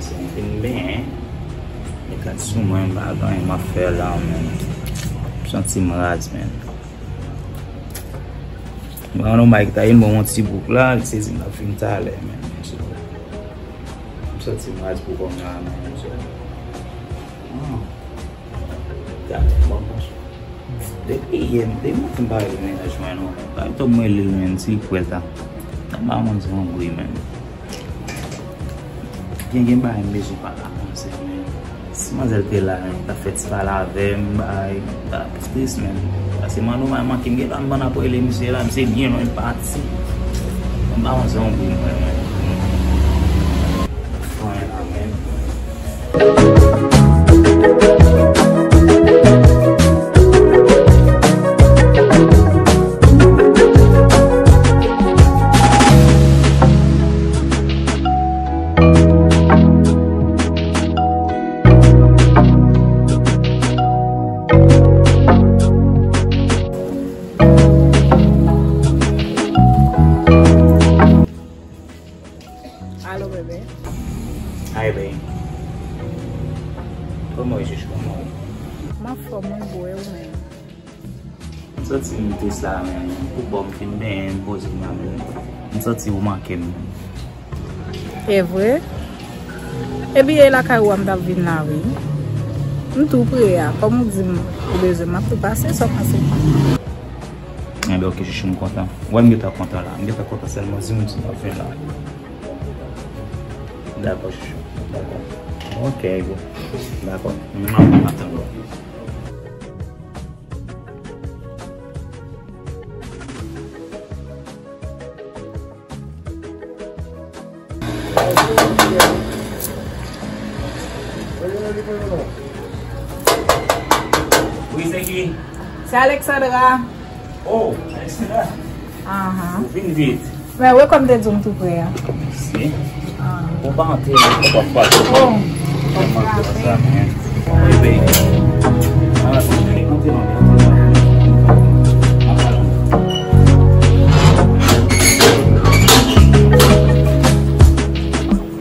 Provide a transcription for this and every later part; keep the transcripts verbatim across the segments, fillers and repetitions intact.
Se m fin benyen. Li kat sou mwen, m pa gen anyen m ap fè la, men. M santi m raz, men. Mwen, yon nonm ki ta vin ban m yon ti bouk la, li sezi m l ap fin talè, men. So, m santi m raz pou kò m la, men. So, ah. Gade, bon, bon. Depi yè, depi maten m pa rele mennaj mwen non. Pa gen tan mwen rele l, men, si li kwè l ta. Nan ba manzè yon bri, men. Gen, gen bagay m bezwen pale ak manzè, men. Si manzè te la, men, ta fè ti pale avè m, bagay, ta pi tris, men. Paske manman manke m, gen tan m pandan ap rele misye la, misye byen lwen, li pati. Nan ba manzè yon bri, mwen, men. Fwen la, men. Alo, bebe. Hi, babe. Kòman w ye, chouchou? Kòman w ye? M anfòm, wi, boo, e ou menm? M santi m tris la, men. Pou bò m fin benyen, m poze m la, men. M santi ou manke m. E vre? Epi e lakay ou a m t ap vin la, wi. M tou pre a. Kòm ou di m ou bezwen m, m ap tou pase, sa w panse? Enben, oke, chouchou, m kontan. Wè, m gentan kontan la. M gentan kontan, sèlman di m si m ap vin la. Dakò, chouchou. Dakò. Oke, boo. Dakò. Mwa, m ap tann ou. Wi, se ki? Se Alexandra. Oh, Alexandra. Ahan. Ou vin vit. Men, wè kòm te di w m tou pre a. Si. Ah. Ou pa antre, ou pa frape. Oh. Ou pa frape sa, men. Wi, babe. Ah, antre non, antre non.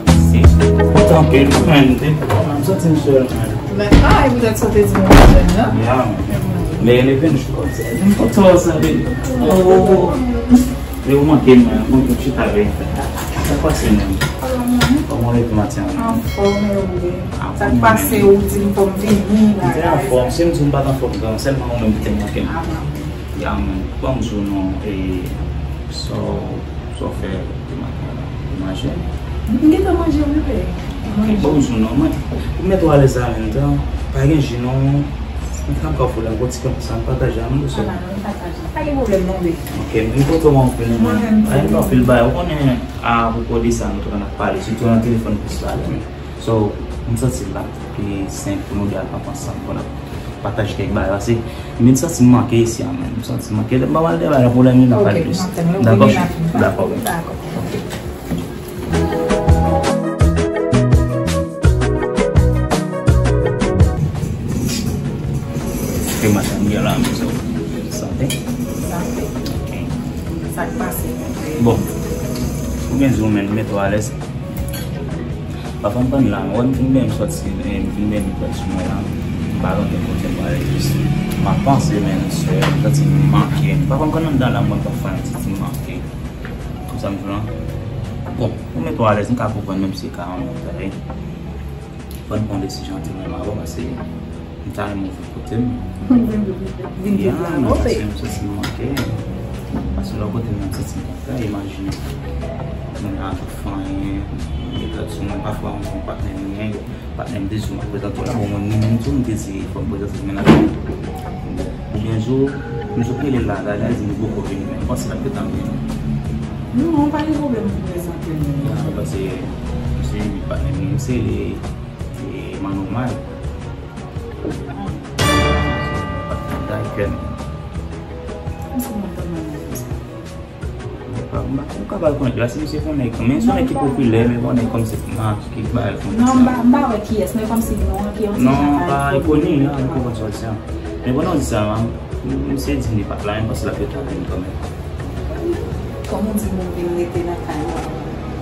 Mèsi. Kontan anpil, men, te, m santi m sèl, men. Men, ah, e poutèt sa w te di m w sèl, non? Ya, men. Men, leve nou, m kontan sa, baby. Oh. Men ou manke m, men, ou chita, baby. Sa k pase, men? Kòman w leve maten an? Anfòm, e ou menm? Sa k pase, ou di m fò m vini, bagay. M te anfòm, si m di w m pa t anfòm, sèlman ou menm ki te manke m. Ah, non. Ya, men, ban m di w non, e, sa w, sa w fè maten an la? Ou manje? M gentan manje, wi, bebe. Manje. Ban m di w non, mwen, pou m mete w alèz la menm tan, pa gen ji non, mwen t ap ka ofri w la, yon ti pen konsa, n pataje a non, doucement. Ah, non, nou pataje. Pa gen pwoblèm non, bebe. Ok, m kontan w anpil, mwen. Mwen menm tou. Pa gen anpil bagay, ou konnen, apwopo de sa, nou t ap pale, sitou nan telefòn plis pale, men. So, m santi l la pi senp pou nou de al pap ansanm, pou n ap pataje kèk bagay. Paske m vin santi m manke isi a, men. M santi m manke. Lè m ba w al de bagay la, pwoblèm li nan pale plis. Dakò, cheri. Dakò, wi. Dakò. Ok. Ke maten m gen la, men, so, sante. Sante. Ok. Sa k pase? Bon. Ou byen di w menm, mete w alèz. Pafwa m konn la, wè m fin benyen m sòti, eh, m fin benyen m pran sou mwen la. M pa konn kote m prale jis. M ap panse, men, sè, m santi m manke. Pafwa m konn anndan la, m konn pafwa m santi m manke. Konsa m di w lan. Bon, pou mete w alèz, m ka konprann menm si e ka yon nòt, tande. Fò n pran desizyon an ti menm avan, paske m ta renmen w vin kote m. Vin, vin, vin, vin vit la, non, babe? Ya, men paske m santi m manke. Paske lè w kote m, m santi m kontan, imajine. Mwen la, m pa fè anyen, m gen tèt sou mwen, pafwa, m gen yon patnè m gen, patnè m te di w m ap prezante w la, bon, mwen, mwen menm tou, m te di, fò m prezante mennaj mwen. Bon, oubyen jou, m sot rele l la, la, li di m li poko vini, men m panse l ap gentan vini. Non, pa gen pwoblèm pou prezante nou. Ya, paske, se li patnè m gen, se li. E, man nòmal. Patnè m ta kè m. Kòmsi mwen tèlman renmen sa. Ou ka, ou ka ba l konnen, la, si misye konnen, men se yon nèg ki popilè, men konnen kòmsi, ah, ki ba l konnen. Non, m pa, m pa wè kiyès, men kòmsi non an ki yon ti jan pa ikoni, non, nou konprann sa w di a. Men pandan w di sa, m, m, misye di li pa t la, men m panse l ap retounen kanmenm. Kòm ou di, moun vin rete nan kay ou.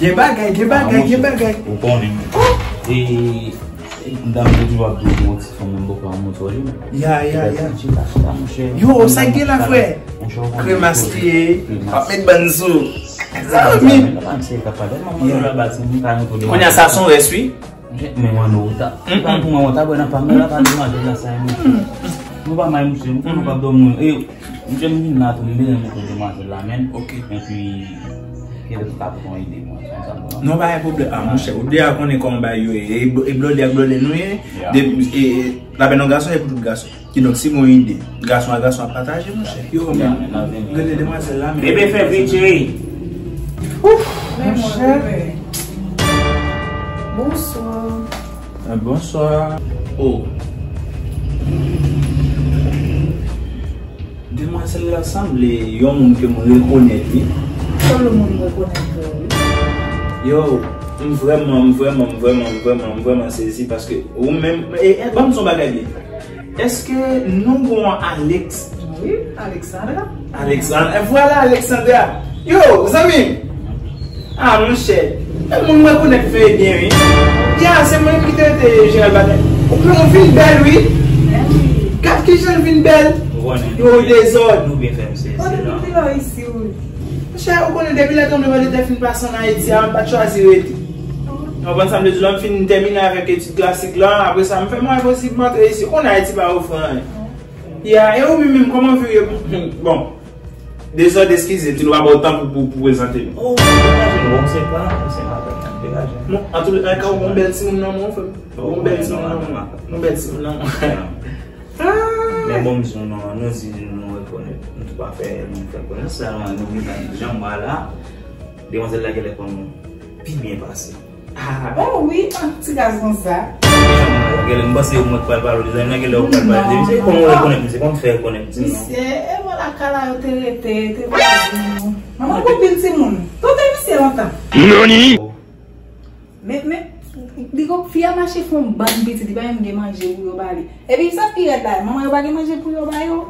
Gen bagay, gen bagay, gen bagay. Ou konnen. E, e, dam yo toujou ap di yon ti fanm nan bòkò an moto li. Ya, ya, ya. Yo, sa gen la, frè? Kremaske, ap met bann sou. Zanmi. Kounye a sa son rès, wi. Men mwen nou ta. Pou mwen, mwen ta bwè nan pa mwen la, pa demwazèl la sa, mwen. Nou pa may, msye, mwen konn nou pa dòmi. E, msye, m vin la tou, m bezwen montre demwazèl la, men. Ok. Epi, kèlke swa pou yon ide, mwen, sa, sa, sa. Non, pa gen pwoblèm. Ah, monchè, ou deja konnen kòman bagay yo ye. E, e blòdè ak blòdè nou ye. De, e, e, labè nan gason, e pou tout gason. Kidonk, si gon ide, gason a gason ap pataje, monchè. Yo, men, gade demwazèl la, men. Bebe fè vit, cheri. Ouf, monchè. Bonswa. Eh, bonswa. Oh. Demwazèl la sanble yon moun ke m rekonèt, wi. Sanble moun m rekonèt, wi. Yo, m vrèman, m vrèman, m vrèman, m vrèman, m vrèman sezi paske ou menm, e, e, ban m di yon bagay byen. Èske nou gon Alex? Wi, Alexandra. Alexandra. E vwala Alexandra. Yo, zanmi m. Ah, monchè. E moun mwen konèt fè byen, wi. Ya, se mwen ki te rete Jeneral Batay. Ou pran, ou vin bèl, wi. Gad kijan l vin bèl. Ou konnen. Yo, dezòd. Nou byen fè misye. Kote nou te la isi, wi. Monchè, ou konnen depi lè tranblemanntè fin pase ann Ayiti a, m pa t chwazi rete. Ou konprann sa m vle di w la, m fin tèmine avèk etid klasik la, apre sa, m fè mwayen posib m antre isi. Ou konnen Ayiti pa ofri anyen. Ya, e ou menm menm, kòman vi w ye? Bon, dezòd, eskize, di nou pa ba w tan pou, pou, pou prezante nou. Oh, degaje nou, bon, se pa, se pa, degaje. Bon, antouleka, ou gon bèl timoun nan men w, frè m. Ou gon bèl timoun nan men w. Yon bèl timoun nan men w. Ah! Men bon, m di nou, non, nou di nou rekonèt. Nou tou pa fè, nou fè konesans, sèlman nou vin jan mwa la, demwazèl la genlè konn nou pi byen pase. Ah! Oh wi, an ti gason sa. Genlè, m panse ou mwen k pral pale w de zanmi nan, genlè ou pral pale de misye. Kòman ou rekonèt misye? Kòman w fè rekonèt misye? Misye, e mwen lakay la yo te rete, te vwazen nou. Manman gon pil timoun. Tonton misye lontan. Nani? Men, men, li gon fi a mache fè yon bann pitit, li pa menm gen manje pou yo ba li. Epi sa pi rèd la, manman yo pa gen manje pou yo ba yo.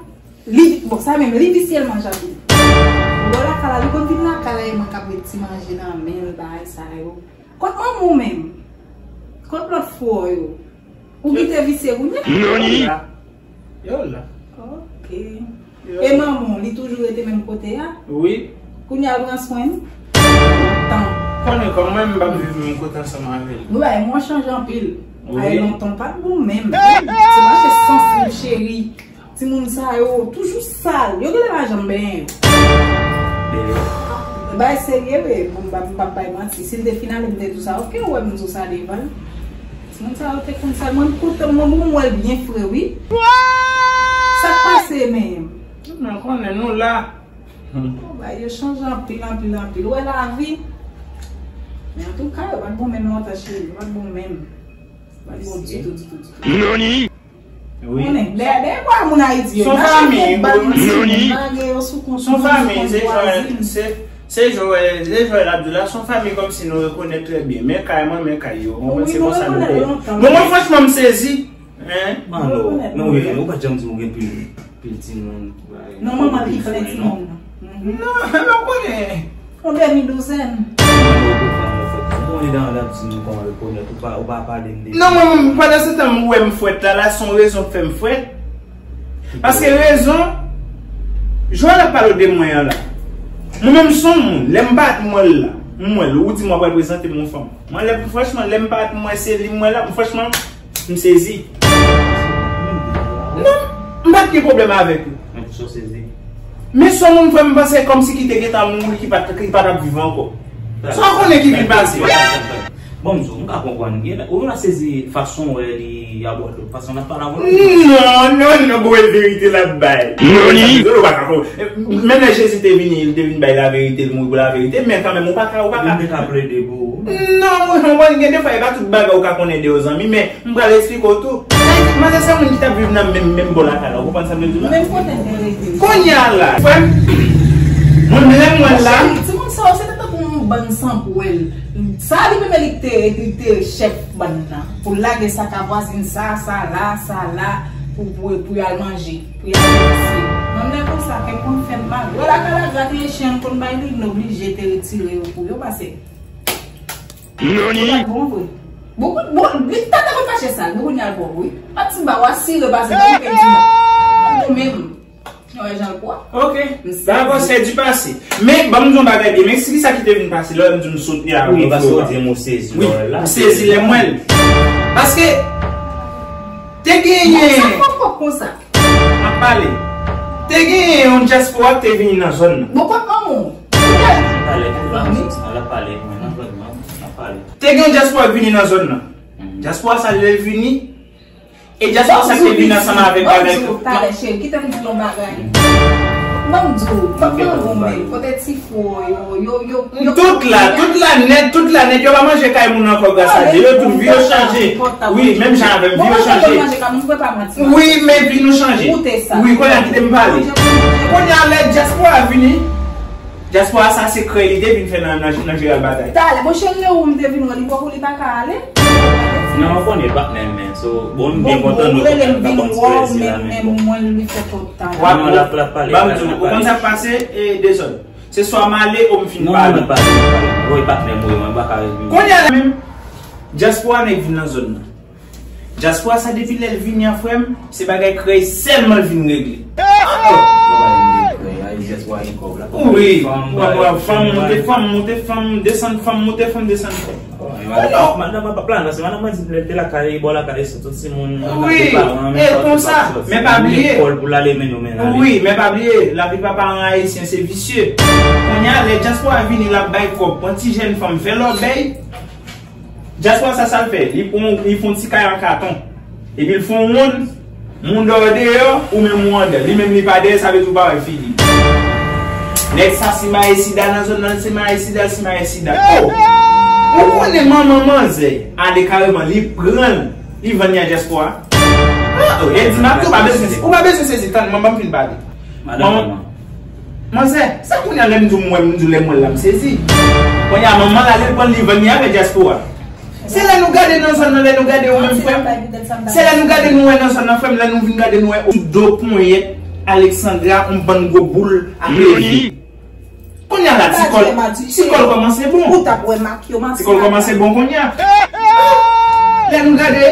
Li, bon, sa menm, li visye l manje anpil. Lè w lakay la, li konn vin la, Mwen k ap met ti manje nan men l, bagay sa yo. Kot manman w menm? Kot lòt frè w yo? Ou kite visye kounye a? Yo la. Yo la. Ok. Yo la. E manman w, li toujou rete menm kote a? Wi. Kounye a, l pran swen l? Tan. Konnen kòman mwen m p ap viv menm kote ansanm avè l. Wi, mwen chanje anpil. Wi. Ay, lontan, w pa t bon menm. Se mache sans li, cheri. Timoun sa yo toujou sal. Yo genlè pa janm benyen yo. Bay serye vre, bon, m p ap, m p ap bay manti. Si l te fin ale, m te di w sa, ok, ou wè m di w sa devan l. Timoun sa yo te konn sal. Mwen, poutan, mwen, mwen wè l byen fre, wi. Sa k pase menm? Nou konnen nou la. Bon, bay yo chanje anpil, anpil, anpil. Ou wè lavi. Men antouka, yo pa t bon menm lontan, cheri. Yo pa t bon menm. Yo pa t bon ditou, ditou, ditou. Wi. Konnen, dèyè, dèyè bwa moun Ayiti yo. Son fanmi, lage yo sou kont moun, se jan, se, se jan, se jan l ap di la, son fanmi kòmsi nou rekonèt trè byen. Men kay mwen, men kay yo. Konprann, se konsa nou fè. Bon, mwen franchman, m sezi. Hein? Manlo, men wi, ou pa t janm di m ou gen pil, pil timoun. Non, manman li plen timoun nan. Non, men w konnen. Yon demi douzèn. Ou konnen dan l ap di m kòman rekonèt, ou pa, ou pa pale m de. Non, mwen, mwen, pandan se tan, mwen wè m fwèt la, la, se yon rezon k fè m fwèt. Paske rezon, Joel ap pale de mwen an la. Mwen menm se yon moun, lè m pa t mwen la, m wè l, ou di m w ap reprezante m yon fanm. Mwen, lè, franchman, lè m pa t mwen, se li m wè la, franchman, m sezi. Non, m pa t gen pwoblèm avèk li. Men pou sa w sezi. Men se yon moun, frè m, panse kòmsi ki te gentan mouri, ki pa t, ki pa t ap viv ankò. Sa w konnen ki vin pase? Bon, m di w, m ka konprann. Ou vin sezi fason w wè li abòde w, fason l ap pale avè w. Non, non, non, bon, e verite l ap bay. Noni? Ou pa ka konprann. Menm lè Jezi te vini, li te vin bay laverite, li mouri pou laverite, men kanmenm, ou pa ka, ou pa ka. Ou te ka plede pou ou. Non, mwen, mwen, gen defwa, e pa tout bagay ou ka konnen de yon zanmi, men m pral esplike w tou. Sa vle di, manzè se yon moun ki t ap viv nan menm, menm bò lakay la, ou konprann sa m vle di w la? Menm kote m te rete. Kounye a la, frè m, moun lè mwen la. Timoun sa yo, se te tankou yon bann sanpwèl. Sa li menm li te, li te chèf bann nan. Pou lage sa ka vwazin sa, sa la, sa la, pou, pou, pou y al manje, pou y al negosye. Manm lè konsa, kè konn fè m mal. Wè lakay la, gate chen konn bay li, li oblije te retire yo pou yo pase. Noni? Ou pa t bon vre. Bon, bon, li ta ta konn fache sal, bon, kounye a l pwòp, wi. Pa ti ba, w asire pase, bon, ou pèdi nan. Ou menm. Yon jan l pwòp. Ok. Dakò, c'est du passé. Men, ban m di yon bagay byen. Men, si sa ki te vin pase, lè m di m sot li a, wi, paske w di m ou sezi, wi, lè w la, m sezi lè m wè l. Paske, te genyen. Sa pwòp konsa. M ap pale. Te genyen yon dyaspora ki te vini nan zòn nan. Bon, kot manman w? L ap pale, l ap pale, l ap pale. Te gen yon dyaspora ki vini nan zòn nan. Dyaspora sa, lè l vini, e dyaspora sa ki te vini ansanm avèk, avèk. Talè, cheri, kite m di w yon bagay. Ban m di w, ban m di w, men, kote ti fo yo, yo, yo, yo. Tout la, tout la nèt, tout la nèt, yo pa manje kay moun ankò gras a Dye. Yo tout vi yo chanje. Wi, menm jan avè m, vi yo chanje. Wi, men vi nou chanje. Wi, kounye a kite m pale. Kounye a lè dyaspora vini, dyaspora sa se krèy li te vin fè nan, nan, nan Jeral Batay. Talè, bon, cheri, lè ou m te vin wè li, poko li pa ka ale. Non, ou konnen patnè m, men, so, bon, m byen kontan nou kontan ka pran ti plezi la, men bon. Mwen li fè twòp talè. Non, l ap, l ap pale, l ap pale. Ou konn sa k pase, e, dezòd. Se swa m ale ou m fin pale. Non, mwen pa vin pale. Woy, patnè m, wi, mwen pa ka vin. Kounye a la menm, dyaspora nèg vin nan zòn nan. Dyaspora sa depi lè l vini an, frè m, se bagay krèy sèlman l vin regle. Wi, fanm, moute fanm, moute fanm, desann fanm, moute fanm, desann fanm. Madanm, madanm, pa plan, paske madanm mwen di lè l te lakay, bò lakay, soti timoun, wi, e konsa, men pa bliye. Lekòl pou l ale, men nou men l ale. Wi, men pa bliye, laplipa paran ayisyen se visye. Kounye a, lè dyaspora vini, l ap bay kòb, pran ti jèn fanm, fè lòbèy. Dyaspora sa, sa l fè? Li pran, li fè yon ti kay an katon. Epi l fè yon wonn, moun dòyè deyò, ou menm ou anndan. Li menm li pa dèyè, sa vle di ou pa wè figi l. Nèg sa simaye sida nan zòn nan, simaye sida, simaye sida. Oh! Ou konnen manman manzè ale kareman, li pran l, li vann li a dyaspora. Ah, oh, e di m ap di ou pa bezwen, ou pa bezwen sezi, tann, manman m fin pale. Manman, manzè, sa kounye a lè m di w m wè, m di w lè m wè l la, m sezi. Kounye a manman l ale l pran l, li vann li avè dyaspora. Se lè nou gade nan zòn nan, lè nou gade ou menm, frè m. Se lè nou gade nou wè nan zòn nan, frè m, lè nou vin gade nou wè ou do ponyèt Alexandra, yon bann gwo boul ap leve. Kounye a la, ti kòl, ti kòl kòmanse bon. Ou t ap wè mak yo, manti. Ti kòl kòmanse bon kounye a. Lè nou gade,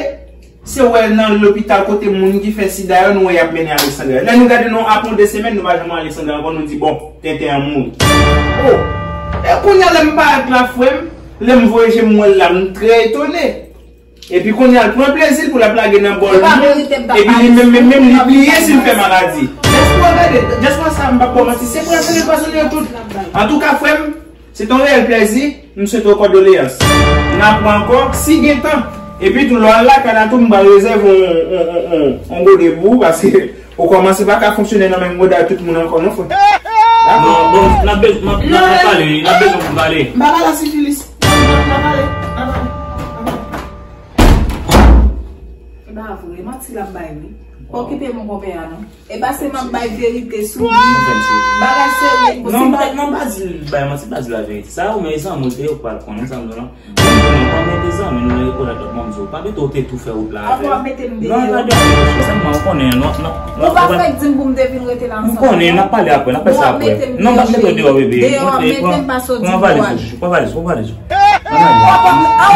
se wè nan lopital kote moun ki fè sida yo, nou wè y ap mennen Alexandra. Lè nou gade, nou apre yon de semèn, nou pa janm wè Alexandra ankò, nou di, bon, tenten an mouri. Oh! E kounye a, lè m parèt la, frè m, lè m voye je m wè l la, m trè etone. Epi kounye a, l pran plezi l pou l ap lage nan bòl moun. Epi li menm, menm, menm, li bliye si l fè maladi. Dyaspora, gade, dyaspora sa, m p ap ba w manti, se pou l ap fè l anpwazonnen yo tout. Antouka, frè m, se te yon reyèl plezi, m swete w kondoleyans. N a pran ankò, si gen tan. Epi tou, lè w al lakay la tou, m pral rezève yon, yon, yon, yon, yon gode pou ou, paske ou kòmanse pa ka fonksyone nan menm gode ak tout moun ankò, non, frè. Dakò? Non, bon, n ap bez-, n ap, n ap, n ap pale, wi, n ap bezwen pou n pale. M pa pale a sifilis. N a pale, n a pale, n a pale. E pa vre, manti l ap bay, wi. Pa okipe m, konpè a, non. E pa se m ap bay verite sou li. Bagay serye, non, pa, non, pa di l bay manti, pa di l laverite. Sa ou menm zanmi w te ye, ou pral konnen, zanmi w lan. Mwen, mwen pa mete zanmi nou nan rekonèt lòt moun di w. Pa mete w te tou fè wout la avè l. Ankò ap mete m deyò. Non, pa deyò, sèlman ou konnen, non, non, non. Ou pa fèk di m pou m te vin rete la ansanm avè w. M konnen, n ap pale apre, n ap fè sa apre. Non, m p ap mete w deyò, bebe. Deyò ap mete m pase w di m pou ale. Pran valiz ou, pran valiz ou, pran valiz ou. Non, non,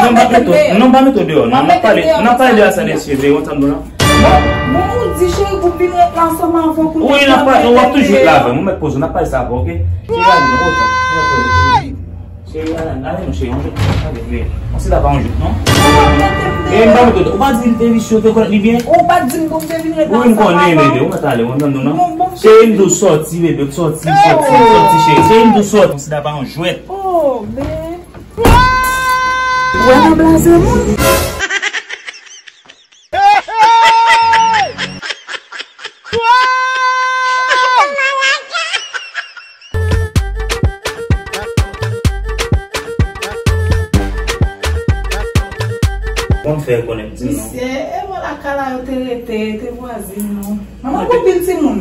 non, m p ap mete w, non, m p ap mete w deyò, non, n ap pale, n ap pale de sa, de siveye, w ap tann mwen, non. Bon, bon, ou di cheri pou m vin ret la ansanm avè w pou... Wi, n ap pale, w ap toujou ret la avè m, ou mèt poze w, n ap pale sa apre, oke? Cheri, ale, non, ou tann, ou mèt poze w, cheri. Cheri, ale, ale, non, cheri, on jwèt, ale, vle. On sida pa on jwèt, non? E, m pa mete w, ou pa di l te visye, ou te konèt li byen? Ou pa di m pou m te vin ret la ansanm avè w. Wi, m konnen, bebe, ou mèt ale, ou tann, non? Bon, bon, cheri, m di w sòti, bebe, sòti, sòti, sòti, cheri. Cheri, m di w sòti. On sida pa on jwèt. Oh, ben. Wè nan blaze moun. Kòman fè konnen, di m non. Misye, e bò lakay la yo te rete, te vwazin nou. Manman, konbyen timoun?